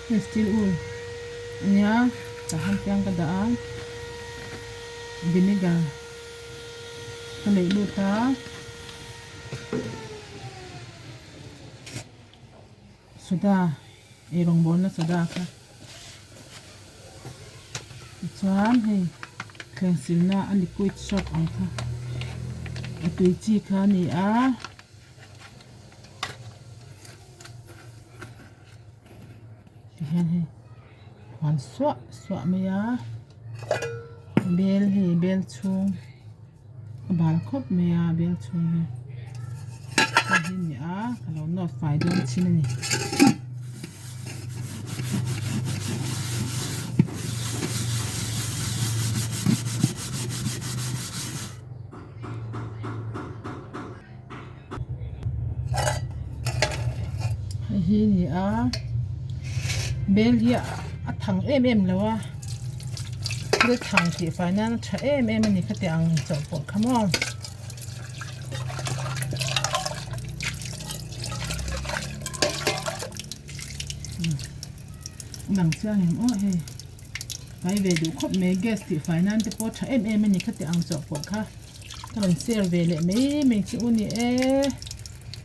Hei steel wool ania tah hian tiang ka dah a vinegar ka leih lut a. Soda ei rawngbawlna soda kha tichuan hei thleng silna a liquid soap ang kha a tui chi kha a ni a. Tihian hei huan suah suah mai a bel hei bel chhung a bal khawp mai a bel chhung hi hei hi a ni a ka lo nawt fai dawn chin a ni. Hei hi a ni a bel hi a thang em em lo a thil thang tih fai nan a tha em em a ni khatiang ang chawhpawlh kha maw. Lang chiang em aw hei fai ve duh khawp mai gas tih fai nan te pawh a tha em em a ni khatiang ang chawhpawlh kha. Ka rawn share ve leh mai mai che u ni e.